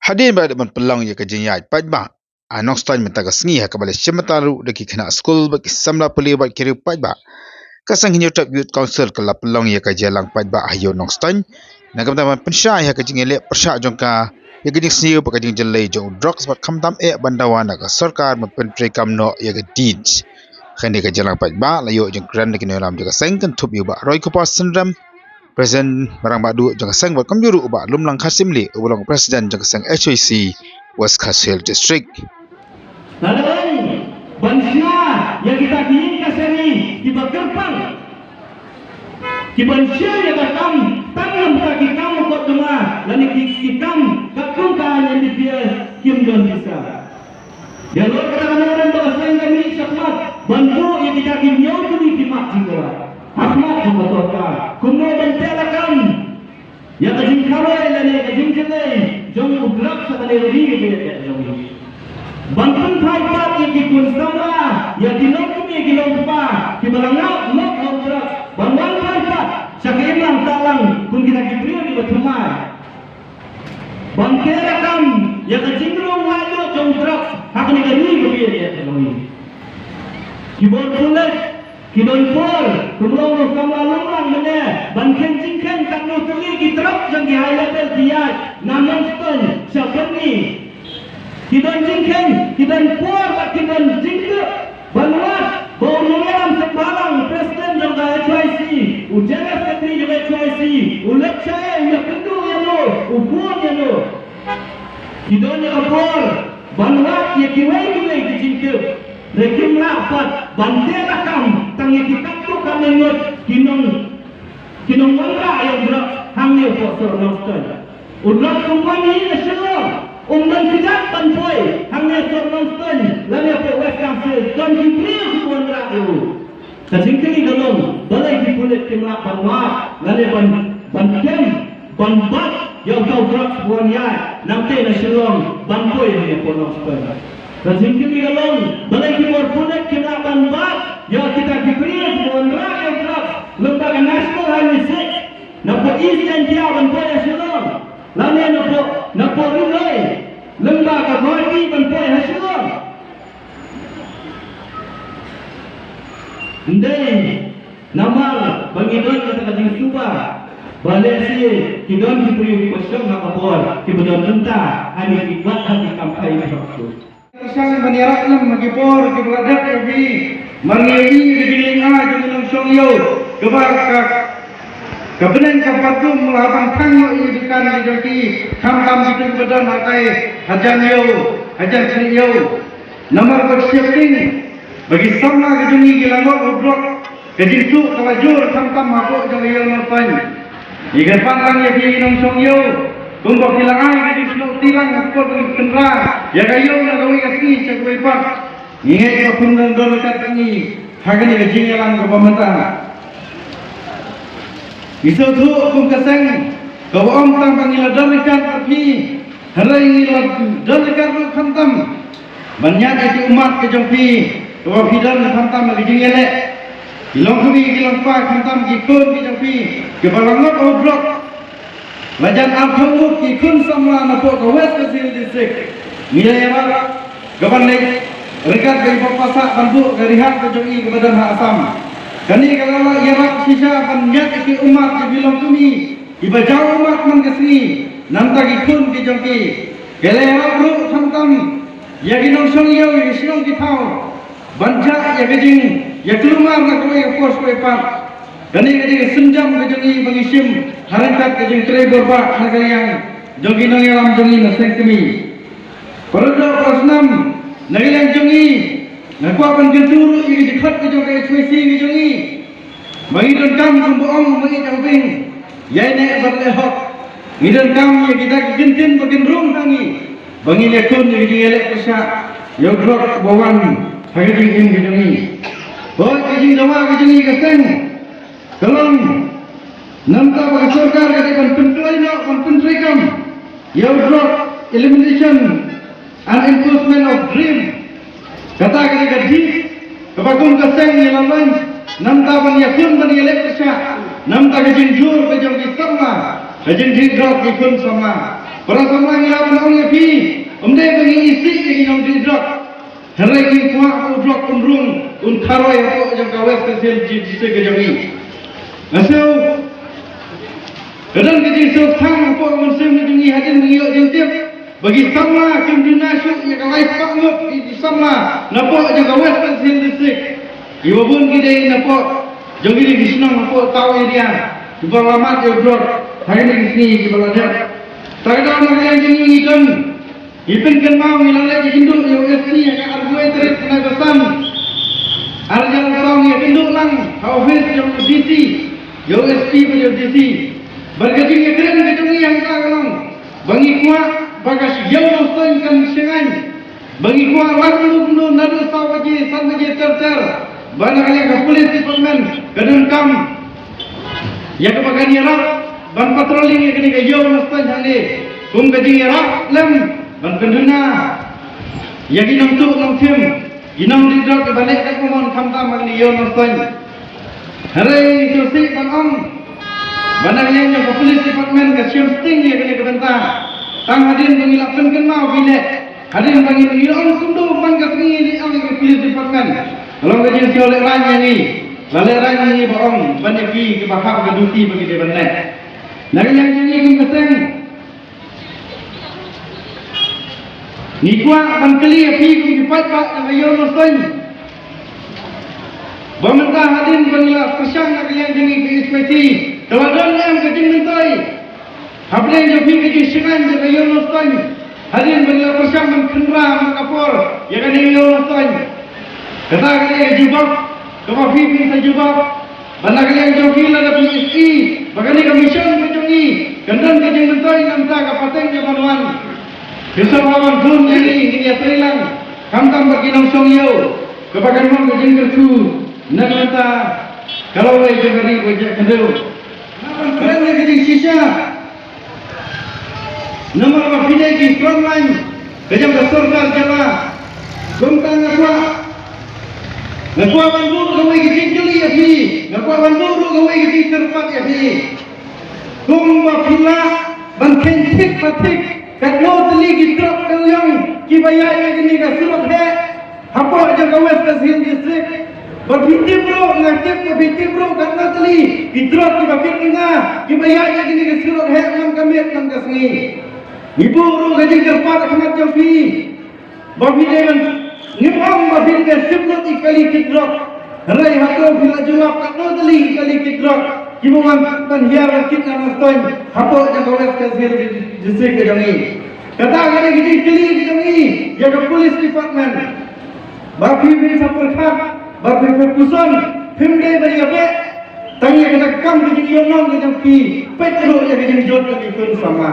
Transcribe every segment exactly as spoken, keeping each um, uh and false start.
Hadien ba la dep ban pynlong ïa ka jingïaid paidbah ha Nongstoiñ mynta ka sngi, ha kaba la shim bynta ruh da ki khynnah skul bad ki samla pule bad ki riew paidbah, ka seng Hynñiewtrep Youth Council ka la pynlong ïa ka jingïalang paidbah ha ïew Nongstoiñ na ka bynta ban pynshai ha ka jingïaleh pyrshah jong ka ïa ka jingsniew bad ka jingjyllei jong u drugs bad khamtam eh ban dawa na ka sorkar ban pyntreikam noh ïa ka DEET. Kane ka jingïalang paidbah la ïoh jingkren da ki nongïalam jong ka seng, kynthup ïa u Bah Roykuppor Synrem, President Marangbah Duh jong ka seng bad kumjuh ruh u Bah Lumlang Kharsyiemlieh uba long President jong ka seng H Y C West Khasi Hills District. Lada ong ban shna ïa kita ki ïing kashari kiba kyrpang, kiban shim ïa ka kam tang namar ki kam mukotduma lane ki, ki kam katkum ka aiñ M B B S, kim don pisa. Ïa lor kata ka nongrim ba ka seng ka mih shakhmat ban buh ïa kita ki hynñiew tylli ki mat jingdawa ha khmat jong ka sorkar, kumno ban teh lakam ïa ka jingkharoi lane ka jingjyllei jong u drugs ha kane ka ri kaba ïaid jong ngi. Ban pynphai pat ïa ki khun samla, ïa ki longkmie ki longkpa kiba la ngap lok ha u drugs, ban wan phai pat sha ka imlang sahlang kum kita ki briew kiba thymmai. Ban teh lakam ïa ka jingrung laitluid jong u drugs ha kane ka ri kaba ïaid jong ngi. Ki bor pulit ki don por, kumba ong u samla Lumlang mynne, ban kheiñ jingkheiñ katno tylli ki truck jong ki high level ki ïaid na Nongstoiñ sha Pyrni. Ki don jingkheiñ, ki don por bad ki don jingtip ban wad ba u nongïalam seng bhalang, president jong ka H Y C, u general secretary jong ka H Y C, u leit shaei, u ïakynduh ïano, u phone ïano. Ki don ïa ka bor ban wad ïa kiwei kiwei ki jingtip, hynrei kim lah pat ban teh lakam tang ïa ki katto katne ngut ki nong, ki nongwanrah ïa u drugs hangne hapoh sor Nongstoiñ. U drugs um wan hi na Shillong, um don kjat ban poi hangne sor Nongstoiñ lane hapoh West Khasi Hills, don ki briew kiba wanrah ïa u. Ka jingkylli ka long, balei ki pulit kim lah ban wad lane ban, ban kem, ban bat ïa uta u drugs ba wan ïaid nangtei na Shillong ban poi hangne hapoh Nongstoiñ? Ka jingkylli ka long, balei ki bor pulit kim lah ban bat ïa kita ki briew ba wanrah ïa u drugs lyngba ka National Highway six, napoh East Jaintia ban poi ha Shillong, lane napoh, napoh Ri Loi lyngba ka Guwahati ban poi ha Shillong? Ym dei namar ba ngi don kata ka jingsuba ba lehse ki don ki briew kiba shong ha ka bor kiba don bynta ha kine ki, wat ha ki kam khaii drugs. Ngi shang ban ïarap lem ha ki bor kiba la dep ïa phi, mar ngi ïohi ka jinglynga jong ki nongshong ïew kaba ka, ka bneng ka patrum la ban thang noh ïa ki dukan ki jong ki, khamtam kito kiba don hatai hajan ïew, hajan khlieh ïew. Namar ba ki sheptieng ba ki samla ki jong ngi ki la ngot ha u drok, ka jingtuh ka la jur khamtam hapoh jong ka ïew Nongstoiñ. Ngi kyrpad lang ïa phi ki nongshong ïew, kumba phi la ai ka jingsnoh kti lang ha ka por ba ngi pynra ïa ka ïew na kawei ka sngi sha kawei pat, ngi ngeit ba phin don ryngkat bad ngi ha kane ka jingïalang kaba mynta. Ngi sngewthuh kum ka seng kaba ym tang ba ngi la don ryngkat bad phi, hynrei ngi la don ryngkat ruh khamtam ban ñiad ïa ki ummat ki jong phi, kaba phi don khamtam ha ka jingïaleh. Ki longkmie ki longkpa khamtam ki khun ki jong phi kiba la ngot ha u drok. La jan arphew ngut ki khun samla napoh ka West Khasi Hills District. Ngi la ïarap ka ban leit ryngkat bad ki paidbah ban buh ka rehab ka jong i kaba don ha Assam. Kane ka la ïarap shisha ban ñiad ïa ki ummat ki longkmie kiba jaw ummat man ka sngi, na bynta ki khun ki jong ki. Ka la ïarap ruh khamtam ïa ki nongshong ïew, ïa ki shnong ki thaw ban jah ïa ka jingïakhun mar na kawei ka por sha kawei pat. Kane ka dei ka sienjam ka jong ngi ba ngi shim ha ryngkat ka jingtrei bor bah na ka liang jong ki nongïalam jong ngi na seng kmie. Para doh para snam, na ka liang jong ngi nga kwah ban kyntu ruh ïa ka jingkhot ka jong ka H Y C ka jong ngi. Ba ngi donkam kumba ong u Maït Aubing, ïaineh bad leh hok. Ngi donkam ïa kita ki kyntien ba kin rung ha ngi ba ngin ïakhun ïa ka jingïaleh pyrshah ïa u drok ba wan ha ka jingim ka jong ngi. Hooid, ka jingdawa ka jong ngi ka seng ka long, na bynta ba ka sorkar ka dei ban pynkloi noh, ban pyntreikam ïa u drok, elimination and enforcement of DREAM. Kata ka dei ka DEET kaba kum ka seng ngi la launch na bynta ban ïakhun ban ïaleh pyrshah na bynta ka jingjur ka jong ki samla, ka jingdih drok ki khun samla. Para samla, ngi la ban ong ïa phi, ym dei ba ngi isih ïa ki nongdih drok. Hynrei ngi kwah ba u drok un rung, un kharoi hapoh jong ka West Khasi Hills District ka jong ngi. Nga sngew ka don ka jingsngewthuh hapoh ka mynsiem ka jong ngi hadien ba ngi ïoh jingtip ba ki samla kim duna shuh ïa ka lai spah ngut ki samla napoh jong ka West Khasi Hills District. Kiba bun ki dei napoh jong kine ki shnong hapoh Taw area kiba la mad ïa u drok ha kine ki sngi kiba la dep. Te ka daw na ka liang jong ngi, ngi don, ngi pynkynmaw, ngi la leit ïakynduh ïa u S P ha ka arphew wei tarik bnai ba san, ar hajar arphew saw, ngi ïakynduh lang ha office jong u D C, ïa u S P bad ïa u D C. Bad ka jingïakren ka jong ngi hangta ka long ba ngi kwah ba ka Ïew Nongstoiñ kan shngaiñ, ba ngi kwah lad kumno kumno naduh saw baje, san baje ter ter, ba na ka liang ka police department ka donkam ïa kaba kan ïarap ban patrolling ïa kane ka Ïew Nongstoiñ hangne kum ka jingïarap lem ban pynduna ïa ki nongtuh nongthim, ki nongdih drok kiba leh kaba mon khamtam ha kane ka Ïew Nongstoiñ. Hynrei ngi sngewsih ban ong ba na ka liang jong ka police department ka shim sting ïa kane ka bynta. Tang hadien ba ngi la pynkynmaw, ngi leh, hadien ba ngi, ngi la ong kumno man ka sngi ngi ong ïa ka police department, ka long ka jingsngew lehraiñ ïa ngi. La lehraiñ ïa ngi ba ong ban ïa ki kiba hap ka duty ba ki dei ban leh. Na ka liang jong ngi kum ka seng, ngi kwah ban kylli ïa phi kum ki paidbah jong ka Ïew Nongstoiñ, ba mynta hadien ba ngi la pyrshang na ka liang jong ngi ka H Y C, ka la don em ka jingmyntoi hapdeng jong phi ka jingshngaiñ jong ka Ïew Nongstoiñ? Hadien ba ngi la pyrshang ban khynra man ka por ïa kane ka Ïew Nongstoiñ, kata ka dei ka jubab kaba phi phin sa jubab. Ba na ka liang jong phi lada phi ïohi ba kane ka mission ka jong ngi kan don ka jingmyntoi, namar ka pateng ka ban wan, phi sngewbha ban phone ïa ngi, ngin ïatrei lang khamtam bad ki nongshong ïew, kaba kan long ka jingkyrkhu na ka bynta ka lawei jong ka ri ba jia khyndew. Nga ban kren ïa ka jingshisha. Namar ba phi dei ki front line ka jong ka sorkar jylla. Kumta nga kwah, nga kwah ban buh kawei ka jingkylli ïa phi, nga kwah ban buh ruh kawei ka jingkyrpad ïa phi. Kumba phi lah ban kheiñ thik pa thik katno tylli ki trok dewïong kiba ïaid ïa kane ka surok heh hapoh jong ka West Khasi Hills District. Ba phi tip ruh, nga tip ba phi tip ruh katno tylli ki trok kiba kit ki nga kiba ïaid ïa kane ka surok heh man ka miet man ka sngi. Ngi buh ruh ka jingkyrpad ha khmat jong phi ba phi dei ban, ngim ong ba phi dei ban tip lut ïa ki kali ki trok. Hynrei hato phi la jubab katno tylli ki kali ki trok kiba wan ban hiar ban kit na Nongstoiñ hapoh jong ka West Khasi Hills District ka jong ngi? Kata ka dei ka jingkylli ka jong ngi ïa ka police department. Ba phi phin sa pyrkhat, ba phi phin puson, phim dei ban ïabeh tang ïa kata ka kam ka jingïohnong ka jong phi, peit ruh ïa ka jingjot jong ki khun samla.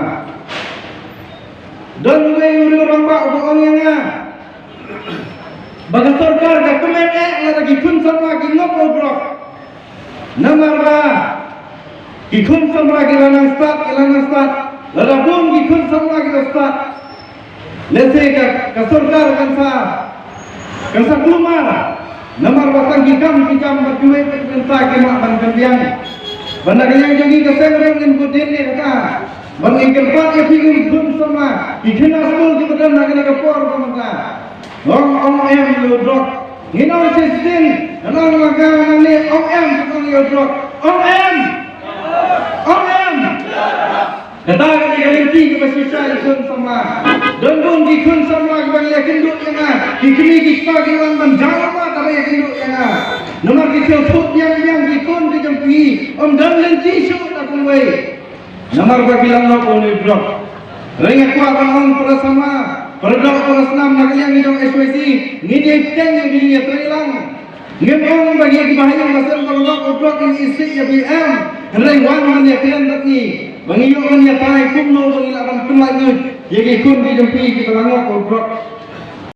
Don uwei u riew rangbah uba ong ïa nga ba ka sorkar ka kmen eh lada ki khun samla ki ngop ïa u drok. Namar ba ki khun samla ki la nang stad, ki la nang stad. Lada bun ki khun samla ki la stad, lehse ka, ka sorkar kan sa, kan sa kulmar. Namar ba tang ki kam ki jam bad kiwei pat ki bynta ki mah ban pynbiang. Ba na ka liang jong ngi ka seng ruh ngin bud dien ïa kata. Ba ngin kyrpad ïa phi ki khun samla, ki khynnah skul kiba don ha kane ka por ba mynta. Ong, ong em ïa u drok. Ngin ong shisien, ngan ong ma nga nangne, ong em, ong ïa u drok. Ong em. Ong em. Kata ka dei ka lynti kaba shisha ïa ki khun samla. Don bun ki khun samla kiba ngi ïakynduh ïa nga, ki kmie ki kpa ki wan ban jaw ma kaba ïakynduh ïa nga. Namar ki sngewthuh biang biang ki khun ki jong phi, ym don lynti shuh da kumwei. Namar ba ki la ngop ïa une u drok. Hynrei nga kwah ban ong para samla, para doh para snam na ka liang jong H Y C, ngin ïai bteng, ngin ïatrei lang. Ngim ong ba ngi kiba ha ïing ba sem ba la ngop ïa u drok ngin isih ïa phi, em. Hynrei wan ban ïakren bad ngi ba ngi ïoh ban ïatai kumno ba ngi lah ban pynlait lut ïa ki khun ki jong phi kiba la ngop ïa u drok.